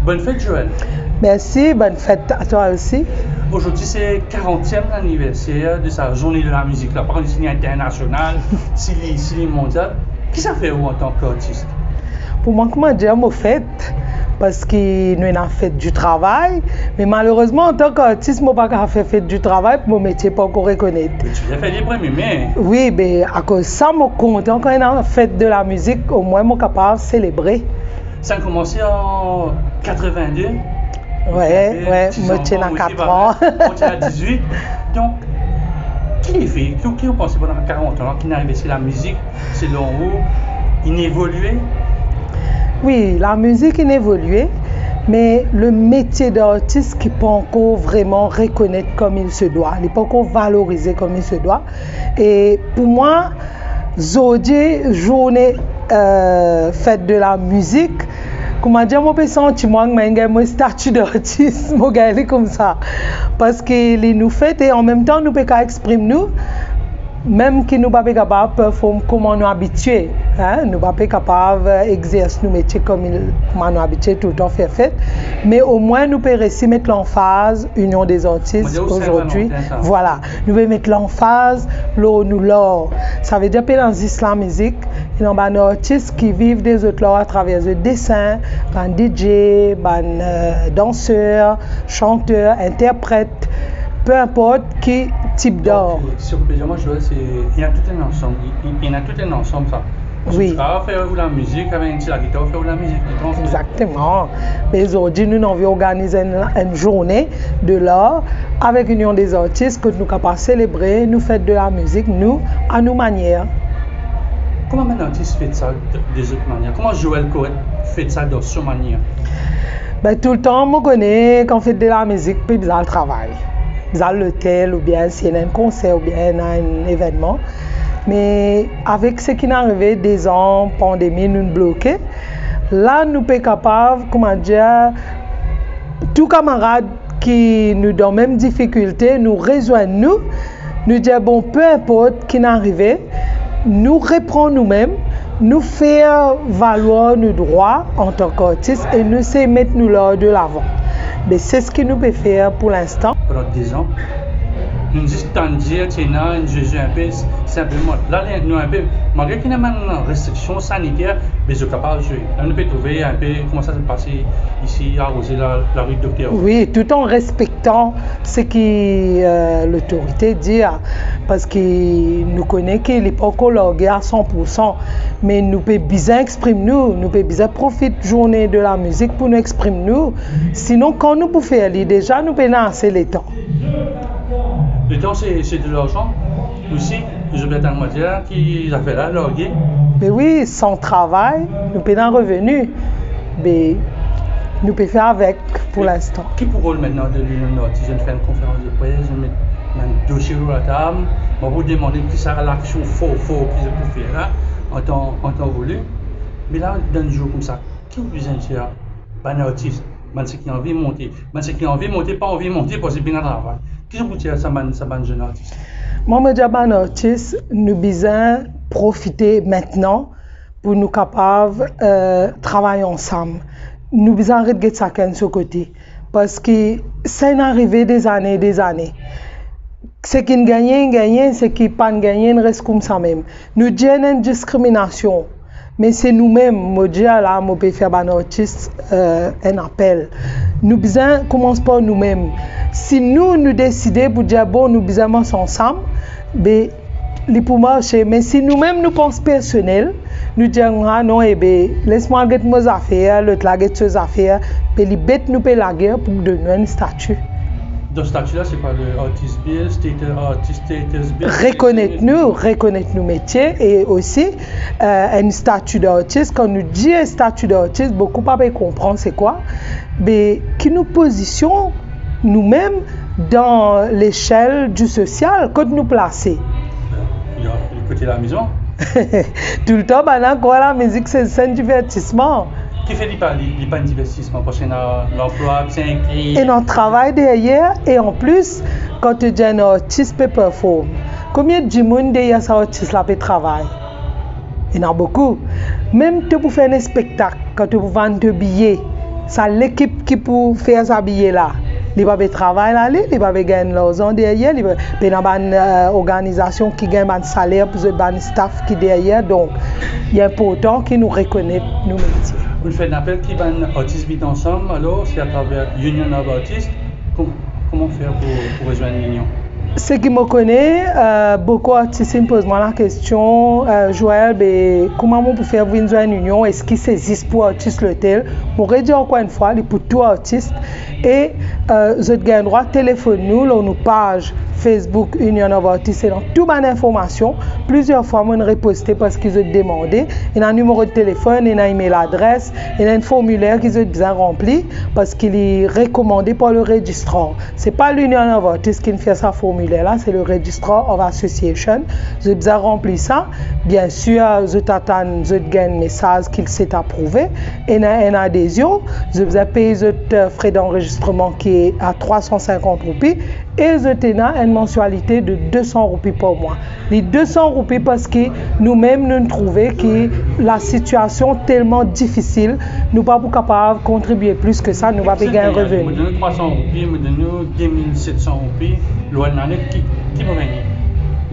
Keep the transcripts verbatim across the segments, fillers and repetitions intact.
Bonne fête, Joël. Merci, bonne fête à toi aussi. Aujourd'hui, c'est quarantième anniversaire de sa journée de la musique, la parole ici internationale, si li, si li mondial. Ki sa fer ou antan ki artis? Pou mwa, kouma dir, mo fet, parski nou ena fet di travay, me malerezman, antan ki artis, mo pa kapav fer fet di travay, pou mo metie pa ankor rekonet. Me ti bizin fer li premie me. Wi, be akoz sa, mo kontan kan ena fet de la mizik, omwin mo kapav selebre. Sa komanse an katrevin-de. Wi, wi, mo ti ena kat an. Mo ti ena dizwit. Donk, ki lefe, ki, ki ou panse pandan karant an ki inn arive, si la mizik, selon ou, inn evolie? Wi, la mizik inn evolie, me le metie d'artis ki pa ankor vreman rekonet comme il se doit, li pa ankor valorize comme il se doit. E pou mwa, zordi, zourne, euh, fet de la mizik, kouma dir, mo pe santi mwa kouma inn gagn mo stati d'artis, mo gagn li koumsa. Parski li nou fet e anmemtan nou pe kapav exprim nou, mem ki nou pa pe kapav perform kouma nou abitie, hein, nou pa pe kapav, euh, exers nou metie kouma, kouma nou abitie toultan fer fet, me omwin nou pe resi met lanfaz Union des artistes. Mo dir ou Aujourd'hui, Saint-Valentin, sa. Voilà, nou pe met lanfaz lor nou lar. Savedir pa zis la mizik, ena bann artis ki viv de zot lar atraver zot desin, bann DJ, bann, euh, danser, chanter, interpret, peu importe ki tip d'art. Donk, si ou pe dir mwa, Joël, se, ena tou enn ansanm, ena tou enn ansanm sa. Wi. Ou kapav fer ou la mizik, avek enn ti lagitar, fer ou la mizik, li tranquille. Exactement. Me zordi, nou, nou anvi organiz enn, enn zourne de lar avek Union des artistes, kot nou kapav selebre nou fet de la mizik, nou, a nou manier. Kouma bann artis fet sa de, de zot manier? Kouma Joël Corrette fet sa dan so manier? Be, toultan, mo kone, kan fet de la mizik, pe bizin al travay. Bizin al lotel, oubien si ena enn konser, oubien ena enn evennman. Me avek seki inn arive, dezan pandemi, nou bloke, la nou pe kapav, kouma dir, tou kamarad ki nou dan mem difikilte, nou rezwenn nou, nou dir, bon, peu importe ki inn arive, nou repran noumem, nou fer valwar nou drwa antan ki artis e nou sey met nou lar de lavan. Be, se seki nou pe fer pou linstan. Pandan dezan, nou zis tann dir ti ena enn zwe zwe inpe, sinpleman. La, nou inpe, malgre ki ena bann restriksion saniter, me zot kapav zwe. La, nou pe trouve inpe kouma sa pase isi, aroze la, lari Dokter. Wi, tout an respektan seki, euh, lotorite dir, parski nou kone ki li pa ankor large a san pou san, me nou pe bizin exprim nou, nou pe bizin profit zourne de la mizik pou nou exprim nou. Sinon, kan nou pou fer li, deza nou pena ase letan. Letan, se, se de larzan osi. Zot pe tann mwa dir ki zafer la large. Me wi, san travay, nou pena reveni. Me nou pe fer avek pou linstan. Ki pou rol aster de Union des artistes? Zot fer enn konferans de pres, zot met bann dosie lor latab, mwa pou demann ki sa laksion for, for ki zot pou fer la, antan, antan volim. Me la, dan enn zour koumsa, ki ou bizin dir bann artis, bann seki anvi monte, bann seki anvi monte, pa anvi monte, parski pena travay? Ki ou pou dir sa bann, sa bann zenn artis? Mwa, mo dir bann artis, nou bizin profite aster pou nou kapav, euh, travay ansam. Nou bizin aret get sakenn so kote, parski sa inn arive dezane, dezane. Seki inn gagne, inn gagne, seki pa'nn gagne, inn res koumsa mem. Nou dir ena enn diskriminasion, me se noumem, mo dir la, mo pe fer bann artis, euh, enn apel. Nou bizin koumans par noumem. Si nou, nou deside pou dir, bon, nou bizin mars ansam, be, li pou marse. Me si noumem nou pans personel, nou dir, ah non, ebe, les mwa al get mo zafer, lot la get so zafer, be li bet nou pe lager pou donn nou enn stati. Dan stati la, se kwa, le Artist Bill, Status, Artist Status Bill? Rekonet nou, rekonet nou metie e osi, euh, enn stati d'artis. Kan nou dir stati d'artis, boukou pa pe konpran se kwa, be ki nou pozision noumem dan lesel di sosial, kot nou plase. Li, li kote lamizon. Toultan, bann la krwar lamizik se enn divertisman. Kifer li pa, li, li pa enn divertisman? Parski ena lanplwa, bizin ekrir. Ena travay deryer, e anplis, kan to dir enn artis pe perform, konbien dimoun deryer sa artis la pe travay? Ena boukou. Mem to pou fer enn spektak, kan to pou vann to biye, Sa lekip ki pou fer sa biye la, li pa pe travay la, li, li pa pe gagn larzan deryer, li pa, pena bann, eh, organizasion ki gagn bann saler pou zot bann staff ki deryer. Donk, li inportan ki nou rekonet nou metie. Ou fer enn apel ki bann artis vinn ansam, alor, se atraver Union of Artists. Kom-, kouma fer pou, pou rezwenn Union? Seki mo kone, eh, boukou artis inn poz mwa lakestion, eh, "Joël, be, kouma mo pou fer pou vinn zwenn Union? Eski se zis pou artis lotel?" Mo redir ankor enn fwa, li pou tou artis. E, eh, zot gagn drwa telefonn nou lor nou paz Facebook Union of Artists, e dan tou bann informasion. Plizier fwa, mo'nn reposte parski zot demande. Ena nimero telefonn, ena email adres, ena enn formiler ki zot bizin ranpli, parski li rekomande par le registrar. Se pa Union of Artists ki'nn fer sa formiler la, se le Registrar of Association. Zot bizin ranpli sa. Biensir, zot atann zot gagn mesaz ki set aprouve. Ena enn adezion, zot bizin pey zot, eh, fre d'anrezistreman ki a trwa san sinkant roupi, e zot ena enn mansialite de de san roupi par mwa. Li de san roupi parski noumem, nou'nn trouve ki lasitiasion telman difisil, nou pa pou kapav kontribie plis ki sa, nou pa pe gagn reveni. Mo donn nou trwa san roupi, mo donn nou de mil set san roupi, lor enn lane, ki, ki mo gagne?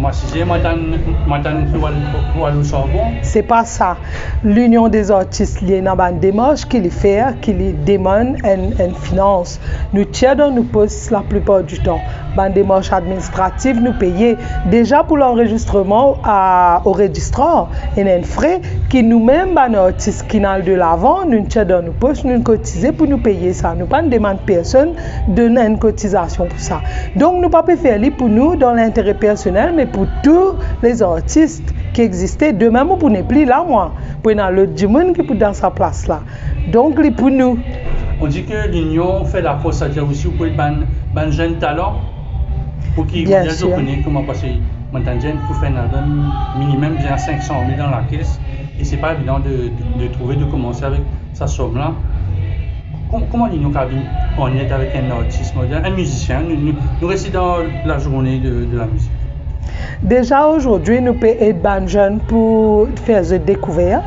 Mo asize, mo atann, mo atann pou al, pou al o sarbon. Se pa sa. L'Union des Artistes, li ena bann demars ki li fer, ki li demann enn, enn finans. Nou tir dan nou pos laplipar ditan. Bann demars administratif, nou peye. Deza pou lanrezistreman a, o registrar, ena enn fre ki noumem bann artis ki'nn al delavan, nou'nn tir dan nou pos, nou'nn kotize pou nou peye sa. Nou pa'nn demann personn donn enn kotizasion pou sa. Donk, nou pa pe fer li pou nou dan lintere personel, me pou tou lezartis ki existe. Demin, mo pou nepli la, mwa. Pou ena lot dimoun ki pou dan sa plas la. Donk, li pou nou. On dit que l'Union fait la force, c'est-à-dire aussi, ou pou ed bann, bann zenn talan, pou ki, bien sir, zot kone kouma, parski mo tann dir pou fer enn album, minimem bizin sink san mil dan lakes, e se pa evidan de, de, de trouve, de koumanse avek sa som la. Kom-, kouma l'Union kapav vinn an ed avek enn artis, mo dir, enn mizisien, nou, nou, nou res dan lazourne de, de lamizik. Deza, azordi, nou pe ed bann zenn pou fer zot dekouver.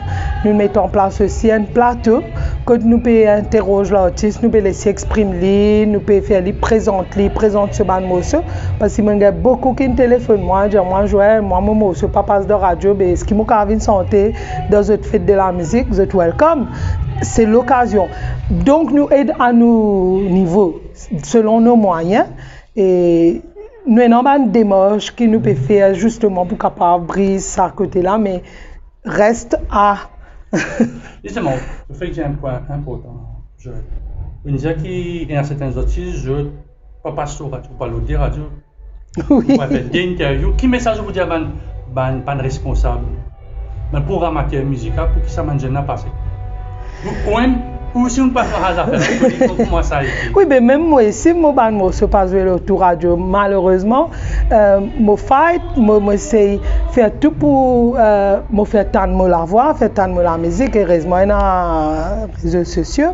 Nou met an plas osi enn plato kot nou pe interoz lartis, nou pe les li exprim li, nou pe fer li prezant li, prezant so bann morso. Parski mo'nn gagn boukou ki'nn telefonn mwa, dir mwa, "Joël, mwa, mo morso pa pas dan radio, be eski mo kapav vinn sante dan zot fet de lamizik?" Zot welcome. Se lokazion. Donk, nou ed a nou nivo, selon nou mwayin. E nou ena bann demars ki nou pe fer zisteman pou kapav briz sa kote la, me reste a... Zisteman, ou fek dir enn pwin inportan, Joël. Ou dir ki ena sertin artis, zot pa pas lor radio, pa lor de radio, wi, ou pa fer de interview. Ki mesaz ou pou dir bann, bann, bann responsab, bann programater mizikal, pou ki sa bann zenn la pase? Ou, ou mem, ou si ou pa fer zafer la, ou kouma sa ete? Wi, be mem mwa osi, mo bann morso pa zwe lor tou radio, malerezman. Eh, mo fight, mo, mo esey fer tou pou, eh, mo fer tann mo lavwa, fer tann mo lamizik. Erezman, ena rezo sosio.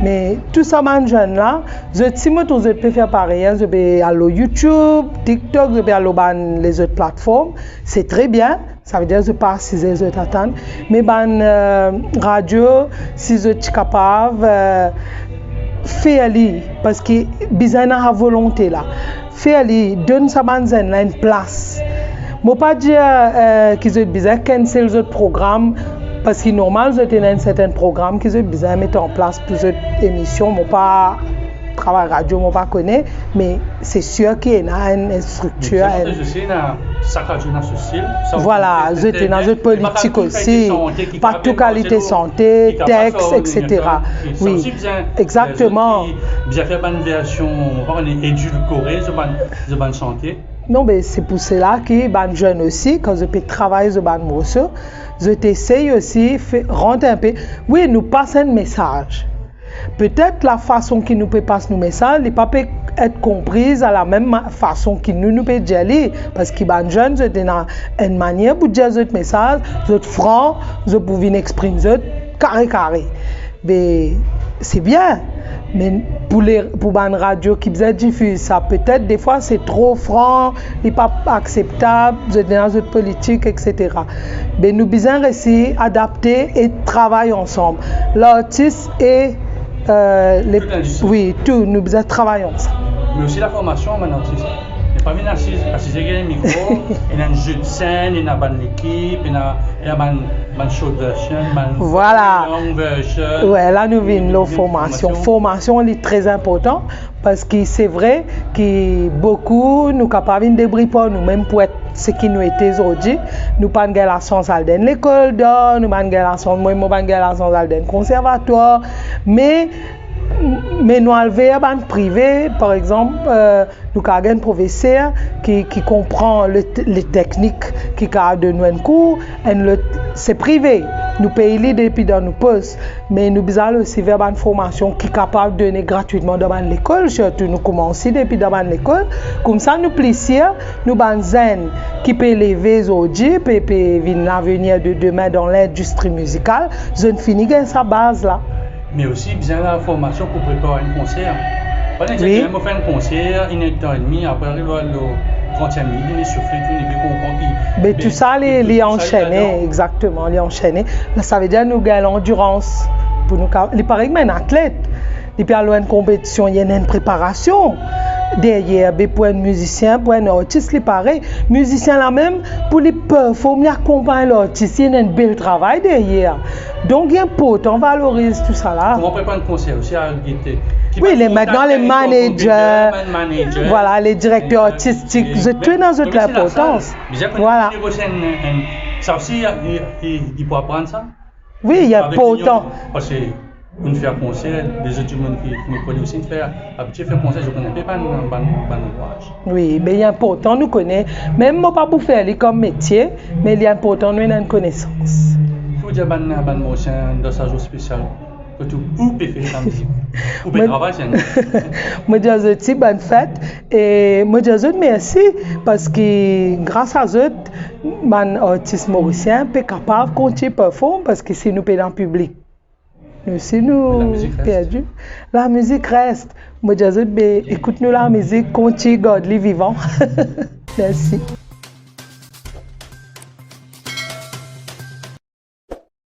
Me tou sa bann zenn la, zot, si mo trouv zot pe fer parey, zot pe al lor YouTube, TikTok, zot pe al lor bann lezot platform, se tre bien. Savedir zot pa asize, zot atann. Me bann, eh, radio, si zot ti kapav, eh, fer li, parski bizin ena sa volonte la. Fer li, donn sa bann zenn la enn plas. Mo pa dir, eh, ki zot bizin cancel zot program, parski normal zot ena enn sertin program ki zot bizin met an plas pou zot emision. Mo pa travay radio, mo pa kone, me se sir ki ena enn, enn striktir, enn... Zot ena, sak radio ena so stil, sa... Vwala, zot ena zot politik osi, pa tou kalite sante, text, et cetera. Wi, egzakteman. Bizin fer bann version, pa bann edilkore, zot bann, zot bann sante. Non, be se pou sela ki bann zenn osi, kan zot pe travay zot bann morso, zot esey osi fe-, rant inpe. Wi, nou pas enn mesaz. Petet lafason ki nou pe pas nou mesaz, li pa pe et konpriz a lamem ma-, fason ki nou, nou pe dir li, parski bann zenn, zot ena enn manier pou dir zot mesaz, zot fran, zot pou vinn exprim zot kare kare. Be, se bien, me pou le, pou bann radio ki bizin difiz sa, petet defwa se tro fran, li pa akseptab, zot ena zot politik, et cetera. Be nou bizin resi adapte e travay ansam. Lartis e Euh, les, oui, tout, nou bizin travay ansam. Me osi laformasion bann artis. Ne pa vinn asiz, asiz ek enn mikro, ena enn zet senn, ena bann lekip, ena, ena bann, bann short version, bann long version. Voilà. Wi, la nou vinn lor formasion. Formasion, li tre inportan, parski se vre ki boukou, nou kapav vinn debrouy par nou mem pou et seki nou ete zordi. Nou pa'nn gagn lasans al dan enn lekol d'ar, nou pa'nn gagn lasans, mwa, mo pa'nn gagn lasans al dan enn konservatwar, me, me nou al ver bann prive, par exanp, euh, nou kapav gagn profeser ki, ki konpran le, le teknik, ki kapav donn nou enn kour, enn lot, se prive, nou pey li depi dan nou pos, me nou bizin al osi ver bann formasion ki kapav done gratwitman dan bann lekol, sirtou nou koumans depi dan bann lekol, koumsa nou pli sir, nou bann zenn ki pe leve zordi, pe, pe vinn lavenir de demin dan lindistri mizikal, zot fini gagn sa baz la. Me osi bizin laformasion pou prepar enn konser. Par exanp, wi, mo fer enn konser, enn er-d-tan edmi, apre ariv lor trant-sink minit, li soufle, tou, li pe konpran ki, be, tou sa, li, li ansene, exakteman, li ansene. La, savedir nou gagn landirans pou nou ka-, li parey kouma enn atlet. Depi al lor enn konpetision, ena enn preparasion deryer, be pou enn mizisien, pou enn artis, li parey. Mizisien la mem, pou li perform, li akonpagn lartis, li ena enn bel travay deryer. Donk, li inportan valoriz tou sa la. Kouma prepar enn konser osi, al gete. Wi, les, maintenant, les managers, voilà, les directeurs artistiques, zot tou ena zot linportans. Voilà. Sa osi, li, li, li pou aprann sa. Wi, li inportan. Parski pou nou fer konser, lezot dimoun ki, ki nou kone osi, nou fer, abitie fer konser, zot kone inpe bann, bann, bann lwaz. Wi, be li inportan nou kone. Mem mo pa pou fer li kom metie, me li inportan nou ena enn konesans. Ki ou dir bann, bann mizisien dan sa zour spesial, kot ou, ou pe fer sa mizik, ou pe travay, se enn... Mo dir zot osi bonn fet, e mo dir zot mersi, parski gras a zot, bann artis morisien pe kapav kontign perform, parski si nou pena piblik, nou osi nou perdi. Lamizik res. Lamizik res. Mo dir zot, be, ekout nou lamizik, kontign gard li vivan. Mersi.